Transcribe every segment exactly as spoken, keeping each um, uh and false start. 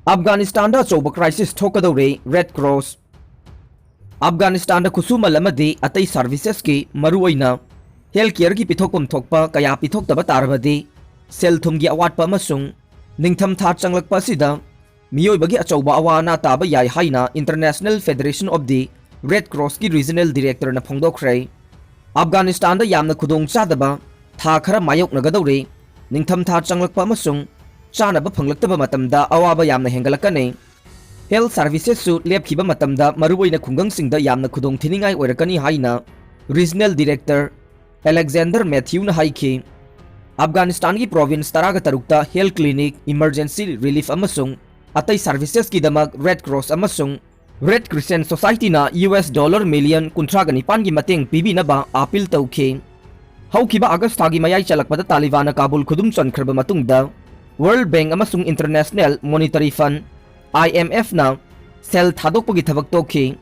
ꯑꯐꯒꯥꯅꯤꯁꯇꯥꯟꯗ ꯑꯆꯧꯕ crisis ꯊꯣꯛꯀꯗꯧꯔꯦ꯫ Red Cross꯫ ꯑꯐꯒꯥꯅꯤꯁꯇꯥꯟꯗ ꯈꯨꯠꯁꯨꯃꯜ ꯑꯃꯗꯤ ꯑꯇꯩ servicesꯀꯤ, ꯃꯔꯨꯑꯣꯏꯅ health careꯒꯤ ꯄꯤꯊꯣꯛꯐꯝ ꯊꯣꯛꯄ ꯀꯌꯥ ꯄꯤꯊꯣꯛꯇꯕ ꯇꯥꯔꯕꯗꯤ, ꯁꯦꯜ ꯊꯨꯝꯒꯤ ꯑꯋꯥꯠꯄ ꯑꯃꯁꯨꯡ ꯅꯤꯡꯊꯝꯊꯥ ꯆꯪꯂꯛꯄ ꯑꯁꯤꯗ ꯃꯤꯑꯣꯏꯕꯒꯤ ꯑꯆꯧꯕ ꯑꯋꯥ ꯑꯅꯥ ꯇꯥꯕ ꯌꯥꯏ ꯍꯥꯏꯅ International Federation of the Red Crossꯀꯤ regional directorꯅ ꯐꯣꯡꯗꯣꯛꯈ꯭ꯔꯦ꯫ ꯑꯐꯒꯥꯅꯤꯁꯇꯥꯟꯗ ꯌꯥꯝꯅ ꯈꯨꯗꯣꯡ ꯆꯥꯗꯕ ꯊꯥ ꯈꯔ ꯃꯥꯌꯣꯛꯅꯒꯗꯧꯔꯦ꯫ ꯅꯤꯡꯊꯝꯊꯥ ꯆꯪꯂꯛꯄ ꯑꯃꯁꯨꯡ ꯆꯥꯅꯕ ꯐꯪꯂꯛꯇꯕ ꯃꯇꯝꯗ ꯑꯋꯥꯕ ꯌꯥꯝꯅ ꯍꯦꯟꯒꯠꯂꯛꯀꯅꯤ꯫ Health servicesꯁꯨ ꯂꯦꯞꯈꯤꯕ ꯃꯇꯝꯗ ꯃꯔꯨꯑꯣꯏꯅ ꯈꯨꯡꯒꯪꯁꯤꯡꯗ ꯌꯥꯝꯅ ꯈꯨꯗꯣꯡ ꯊꯤꯅꯤꯡꯉꯥꯏ ꯑꯣꯏꯔꯛꯀꯅꯤ ꯍꯥꯏꯅ regional director Alexander Matthewꯅ ꯍꯥꯏꯈꯤ꯫ ꯑꯐꯒꯥꯅꯤꯁꯇꯥꯟꯒꯤ province ꯇꯔꯥꯒ ꯇꯔꯨꯛꯇ health clinic, emergency relief ꯑꯃꯁꯨꯡ ꯑꯇꯩ servicesꯀꯤꯗꯃꯛ Red Cross ꯑꯃꯁꯨꯡ Red Crescent Societyꯅ US dollar million ꯀꯨꯟꯊ꯭ꯔꯥꯒ ꯅꯤꯄꯥꯟꯒꯤ ꯃꯇꯦꯡ ꯄꯤꯕꯤꯅꯕ appeal ꯇꯧꯈꯤ꯫ ꯍꯧꯈꯤꯕ August ꯊꯥꯒꯤ ꯃꯌꯥꯏ ꯆꯜꯂꯛꯄꯗ ꯇꯥꯂꯤꯕꯥꯟꯅ ꯀꯥꯕꯨꯜ ꯈꯨꯗꯨꯝ ꯆꯟꯈ꯭ꯔꯕ ꯃꯇꯨꯡꯗ, World Bank ꯑꯃꯁꯨꯡ International Monetary Fund, IMFꯅ ꯁꯦꯜ ꯊꯥꯗꯣꯛꯄꯒꯤ ꯊꯕꯛ ꯇꯣꯛꯈꯤ꯫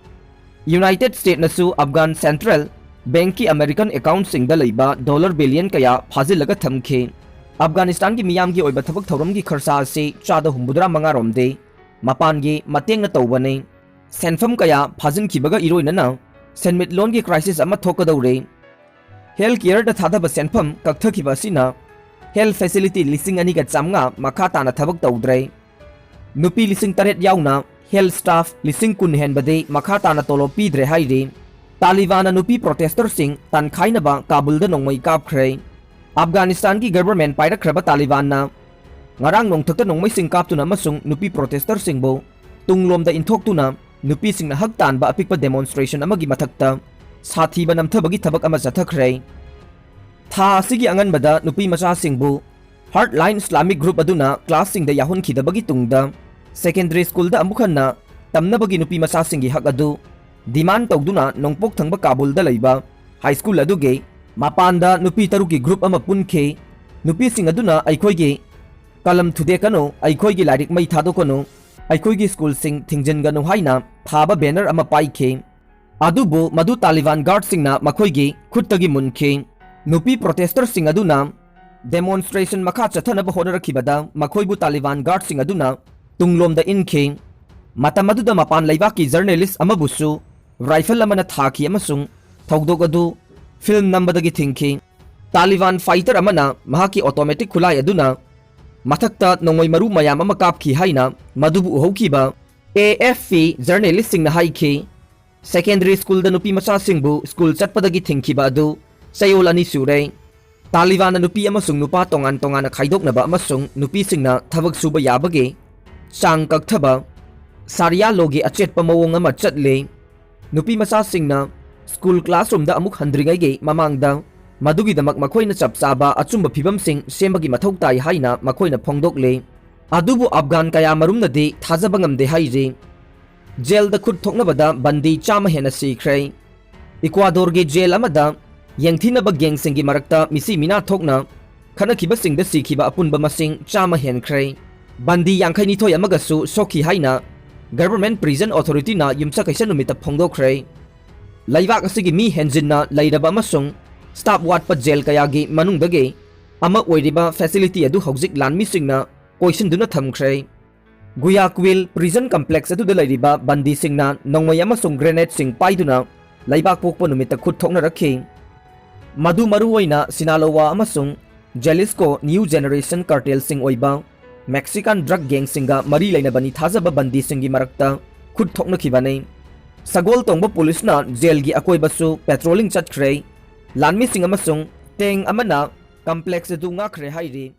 United Statesꯅꯁꯨ ꯑꯐꯒꯥꯟ Central Bankꯀꯤ American accountꯁꯤꯡꯗ ꯂꯩꯕ dollar billion ꯀꯌꯥ ꯐꯥꯖꯤꯜꯂꯒ ꯊꯝꯈꯤ꯫ ꯑꯐꯒꯥꯅꯤꯁꯇꯥꯟꯒꯤ ꯃꯤꯌꯥꯝꯒꯤ ꯑꯣꯏꯕ ꯊꯕꯛ ꯊꯧꯔꯝꯒꯤ ꯈꯔꯁꯥ ꯑꯁꯤ ꯆꯥꯗ ꯍꯨꯝꯐꯨꯇꯔꯥ ꯃꯉꯥ ꯔꯣꯝꯗꯤ ꯃꯄꯥꯟꯒꯤ ꯃꯇꯦꯡꯅ ꯇꯧꯕꯅꯤ꯫ ꯁꯦꯟꯐꯝ ꯀꯌꯥ ꯐꯥꯖꯤꯟꯈꯤꯕꯒ ꯏꯔꯣꯏꯅꯅ ꯁꯦꯟꯃꯤꯠꯂꯣꯟꯒꯤ crisis ꯑꯃ ꯊꯣꯛꯀꯗꯧꯔꯦ꯫ Health careꯗ ꯊꯥꯗꯕ ꯁꯦꯟꯐꯝ ꯀꯛꯊꯈꯤꯕ ꯑꯁꯤꯅ health facility ꯂꯤꯁꯤꯡ ꯑꯅꯤꯒ ꯆꯥꯝꯃꯉꯥ ꯃꯈꯥ ꯇꯥꯅ ꯊꯕꯛ ꯇꯧꯗ꯭ꯔꯦ꯫ ꯅꯨꯄꯤ ꯂꯤꯁꯤꯡ ꯇꯔꯦꯠ ꯌꯥꯎꯅ health staff ꯂꯤꯁꯤꯡ ꯀꯨꯟ ꯍꯦꯟꯕꯗꯤ ꯃꯈꯥ ꯇꯥꯅ ꯇꯣꯂꯣꯞ ꯄꯤꯗ꯭ꯔꯦ ꯍꯥꯏꯔꯤ꯫ ꯇꯥꯂꯤꯕꯥꯟꯅ ꯅꯨꯄꯤ protesterꯁꯤꯡ ꯇꯥꯟꯈꯥꯏꯅꯕ ꯀꯥꯕꯨꯜꯗ ꯅꯣꯡꯃꯩ ꯀꯥꯞꯈ꯭ꯔꯦ꯫ ꯑꯐꯒꯥꯅꯤꯁꯇꯥꯟꯒꯤ government ꯄꯥꯏꯔꯛꯈ꯭ꯔꯕ ꯇꯥꯂꯤꯕꯥꯟꯅ ꯉꯔꯥꯡ ꯅꯣꯡꯊꯛꯇ ꯅꯣꯡꯃꯩꯁꯤꯡ ꯀꯥꯞꯇꯨꯅ ꯑꯃꯁꯨꯡ ꯅꯨꯄꯤ protesterꯁꯤꯡꯕꯨ ꯇꯨꯡꯂꯣꯝꯗ ꯏꯟꯊꯣꯛꯇꯨꯅ ꯅꯨꯄꯤꯁꯤꯡꯅ ꯍꯛ ꯇꯥꯟꯕ ꯑꯄꯤꯛꯄ demonstration ꯑꯃꯒꯤ ꯃꯊꯛꯇ ꯁꯥꯊꯤꯕ ꯅꯝꯊꯕꯒꯤ ꯊꯕꯛ ꯑꯃ ꯆꯠꯊꯈ꯭ꯔꯦ꯫ ꯊꯥ ꯑꯁꯤꯒꯤ ꯑꯉꯟꯕꯗ ꯅꯨꯄꯤ ꯃꯆꯥꯁꯤꯡꯕꯨ Heartline Islamic group ꯑꯗꯨꯅ classꯁꯤꯡꯗ ꯌꯥꯎꯍꯟꯈꯤꯗꯕꯒꯤ ꯇꯨꯡꯗ, secondary schoolꯗ ꯑꯃꯨꯛ ꯍꯟꯅ ꯇꯝꯅꯕꯒꯤ ꯅꯨꯄꯤ ꯃꯆꯥꯁꯤꯡꯒꯤ ꯍꯛ ꯑꯗꯨ demand ꯇꯧꯗꯨꯅ ꯅꯣꯡꯄꯣꯛ ꯊꯪꯕ ꯀꯥꯕꯨꯜꯗ ꯂꯩꯕ high school ꯑꯗꯨꯒꯤ ꯃꯄꯥꯟꯗ ꯅꯨꯄꯤ ꯇꯔꯨꯛꯀꯤ group ꯑꯃ ꯄꯨꯟꯈꯤ꯫ ꯅꯨꯄꯤꯁꯤꯡ ꯑꯗꯨꯅ "ꯑꯩꯈꯣꯏꯒꯤ ꯀꯂꯝ ꯊꯨꯗꯦꯛꯀꯅꯨ, ꯑꯩꯈꯣꯏꯒꯤ ꯂꯥꯏꯔꯤꯛ ꯃꯩ ꯊꯥꯗꯣꯛꯀꯅꯨ, ꯑꯩꯈꯣꯏꯒꯤ schoolꯁꯤꯡ ꯊꯤꯡꯖꯤꯟꯒꯅꯨ" ꯍꯥꯏꯅ ꯊꯥꯕ banner ꯑꯃ ꯄꯥꯏꯈꯤ꯫ ꯑꯗꯨꯕꯨ ꯃꯗꯨ ꯇꯥꯂꯤꯕꯥꯟ guardꯁꯤꯡꯅ ꯃꯈꯣꯏꯒꯤ ꯈꯨꯠꯇꯒꯤ ꯃꯨꯟꯈꯤ꯫ ꯅꯨꯄꯤ protesterꯁꯤꯡ ꯑꯗꯨꯅ demonstration ꯃꯈꯥ ꯆꯠꯊꯅꯕ ꯍꯣꯠꯅꯔꯛꯈꯤꯕꯗ ꯃꯈꯣꯏꯕꯨ ꯇꯥꯂꯤꯕꯥꯟ guardꯁꯤꯡ ꯑꯗꯨꯅ ꯇꯨꯡꯂꯣꯝꯗ ꯏꯟꯈꯤ꯫ ꯃꯇꯝ ꯑꯗꯨꯗ ꯃꯄꯥꯟ ꯂꯩꯕꯥꯛꯀꯤ ꯖꯔꯅꯦꯂꯤꯁ ꯑꯃꯕꯨꯁꯨ ꯔꯥꯏꯐꯜ ꯑꯃꯅ ꯊꯥꯈꯤ ꯑꯃꯁꯨꯡ ꯊꯧꯗꯣꯛ ꯑꯗꯨ ꯐꯤꯜꯝ ꯅꯝꯕꯗꯒꯤ ꯊꯤꯡꯈꯤ꯫ ꯇꯥꯂꯤꯕꯥꯟ ꯐꯥꯏꯇꯔ ꯑꯃꯅ ꯃꯍꯥꯛꯀꯤ ꯑꯣꯇꯣꯃꯦꯇꯤꯛ ꯈꯨꯠꯂꯥꯏ ꯑꯗꯨꯅ ꯃꯊꯛꯇ ꯅꯣꯡꯃꯩ ꯃꯔꯨ ꯃꯌꯥꯝ ꯑꯃ ꯀꯥꯞꯈꯤ ꯍꯥꯏꯅ ꯃꯗꯨꯕꯨ ꯎꯍꯧꯈꯤꯕ ꯑꯦ ꯑꯦꯐ ꯄꯤ ꯖꯔꯅꯦꯂꯤꯁꯁꯤꯡꯅ ꯍꯥꯏꯈꯤ꯫ ꯁꯦꯀꯦꯟꯗꯔꯤ ꯁ꯭ꯀꯨꯜꯗ ꯅꯨꯄꯤ ꯃꯆꯥꯁꯤꯡꯕꯨ ꯁ꯭ꯀꯨꯜ ꯆꯠꯄꯗꯒꯤ ꯊꯤꯡꯈꯤꯕ ꯑꯗꯨ ꯆꯌꯣꯜ ꯑꯅꯤ ꯁꯨꯔꯦ꯫ ꯇꯥꯂꯤꯕꯥꯟꯅ ꯅꯨꯄꯤ ꯑꯃꯁꯨꯡ ꯅꯨꯄꯥ ꯇꯣꯉꯥꯟ ꯇꯣꯉꯥꯟꯅ ꯈꯥꯏꯗꯣꯛꯅꯕ ꯑꯃꯁꯨꯡ ꯅꯨꯄꯤꯁꯤꯡꯅ ꯊꯕꯛ ꯁꯨꯕ ꯌꯥꯕꯒꯤ ꯆꯥꯡ ꯀꯛꯊꯕ ꯁꯥꯔꯤꯌꯥ ꯂꯣꯒꯤ ꯑꯆꯦꯠꯄ ꯃꯑꯣꯡ ꯑꯃ ꯆꯠꯂꯤ꯫ ꯅꯨꯄꯤ ꯃꯆꯥꯁꯤꯡꯅ ꯁ꯭ꯀꯨꯜ ꯀ꯭ꯂꯥꯁꯔꯨꯝꯗ ꯑꯃꯨꯛ ꯍꯟꯗ꯭ꯔꯤꯉꯩꯒꯤ ꯃꯃꯥꯡꯗ ꯃꯗꯨꯒꯤꯗꯃꯛ ꯃꯈꯣꯏꯅ ꯆꯞ ꯆꯥꯕ ꯑꯆꯨꯝꯕ ꯐꯤꯚꯝꯁꯤꯡ ꯁꯦꯝꯕꯒꯤ ꯃꯊꯧ ꯇꯥꯏ ꯍꯥꯏꯅ ꯃꯈꯣꯏꯅ ꯐꯣꯡꯗꯣꯛꯂꯤ꯫ ꯑꯗꯨꯕꯨ ꯑꯐꯒꯥꯟ ꯀꯌꯥ ꯃꯔꯨꯝꯅꯗꯤ ꯊꯥꯖꯕ ꯉꯝꯗꯦ ꯍꯥꯏꯔꯤ꯫ ꯖꯦꯜꯗ ꯈꯨꯠ ꯊꯣꯛꯅꯕꯗ ꯕꯟꯗꯤ ꯆꯥꯝꯃ ꯍꯦꯟꯅ ꯁꯤꯈ꯭ꯔꯦ꯫ ꯏꯀ꯭ꯋꯥꯗꯣꯔꯒꯤ ꯖꯦꯜ ꯑꯃꯗ ꯌꯦꯡꯊꯤꯅꯕ ꯒꯦꯡꯁꯤꯡꯒꯤ ꯃꯔꯛꯇ ꯃꯤꯁꯤ ꯃꯤꯅꯥ ꯊꯣꯛꯅ ꯈꯠꯅꯈꯤꯕꯁꯤꯡꯗ ꯁꯤꯈꯤꯕ ꯑꯄꯨꯟꯕ ꯃꯁꯤꯡ ꯆꯥꯝꯃ ꯍꯦꯟꯈ꯭ꯔꯦ꯫ ꯕꯟꯗꯤ ꯌꯥꯡꯈꯩꯅꯤꯊꯣꯏ ꯑꯃꯒꯁꯨ ꯁꯣꯛꯈꯤ ꯍꯥꯏꯅ ꯒꯚꯔꯟꯃꯦꯟꯠ ꯄ꯭ꯔꯤꯖꯟ ꯑꯣꯊꯣꯔꯤꯇꯤꯅ ꯌꯨꯝꯁꯀꯩꯁ ꯅꯨꯃꯤꯠꯇ ꯐꯣꯡꯗꯣꯛꯈ꯭ꯔꯦ꯫ ꯂꯩꯕꯥꯛ ꯑꯁꯤꯒꯤ ꯃꯤ ꯍꯦꯟꯖꯤꯟꯅ ꯂꯩꯔꯕ ꯑꯃꯁꯨꯡ ꯁ꯭ꯇꯥꯐ ꯋꯥꯠꯄ ꯖꯦꯜ ꯀꯌꯥꯒꯤ ꯃꯅꯨꯡꯗꯒꯤ ꯑꯃ ꯑꯣꯏꯔꯤꯕ ꯐꯦꯁꯤꯂꯤꯇꯤ ꯑꯗꯨ ꯍꯧꯖꯤꯛ ꯂꯥꯟꯃꯤꯁꯤꯡꯅ ꯀꯣꯏꯁꯤꯟꯗꯨꯅ ꯊꯝꯈ꯭ꯔꯦ꯫ ꯒꯨꯌꯥꯀ꯭ꯋꯤꯜ ꯄ꯭ꯔꯤꯖꯟ ꯀꯝꯄ꯭ꯂꯦꯛꯁ ꯑꯗꯨꯗ ꯂꯩꯔꯤꯕ ꯕꯟꯗꯤꯁꯤꯡꯅ ꯅꯣꯡꯃꯩ ꯑꯃꯁꯨꯡ ꯒ꯭ꯔꯦꯅꯦꯗꯁꯤꯡ ꯄꯥꯏꯗꯨꯅ ꯂꯩꯕꯥꯛ ꯄꯣꯛꯄ ꯅꯨꯃꯤꯠꯇ ꯈꯨꯠ ꯊꯣꯛꯅꯔꯛꯈꯤ꯫ ꯃꯗꯨ ꯃꯔꯨꯑꯣꯏꯅ ꯁꯤꯅꯥꯂꯣꯋꯥ ꯑꯃꯁꯨꯡ ꯖꯦꯂꯤꯁꯀꯣ ꯅ꯭ꯌꯨ ꯖꯦꯅꯦꯔꯦꯁꯟ ꯀꯥꯔꯇꯦꯜꯁꯤꯡ ꯑꯣꯏꯕ ꯃꯦꯛꯁꯤꯀꯥꯟ ꯗ꯭ꯔꯒ ꯒꯦꯡꯁꯤꯡꯒ ꯃꯔꯤ ꯂꯩꯅꯕꯅꯤ ꯊꯥꯖꯕ ꯕꯟꯗꯤꯁꯤꯡꯒꯤ ꯃꯔꯛꯇ ꯈꯨꯠ ꯊꯣꯛꯅꯈꯤꯕꯅꯤ꯫ ꯁꯒꯣꯜ ꯇꯣꯡꯕ ꯄꯨꯂꯤꯁꯅ ꯖꯦꯜꯒꯤ ꯑꯀꯣꯏꯕꯁꯨ ꯄꯦꯇ꯭ꯔꯣꯂꯤꯡ ꯆꯠꯈ꯭ꯔꯦ꯫ ꯂꯥꯟꯃꯤꯁꯤꯡ ꯑꯃꯁꯨꯡ ꯇꯦꯡ ꯑꯃꯅ ꯀꯝꯄ꯭ꯂꯦꯛꯁ ꯑꯗꯨ ꯉꯥꯛꯈ꯭ꯔꯦ ꯍꯥꯏꯔꯤ꯫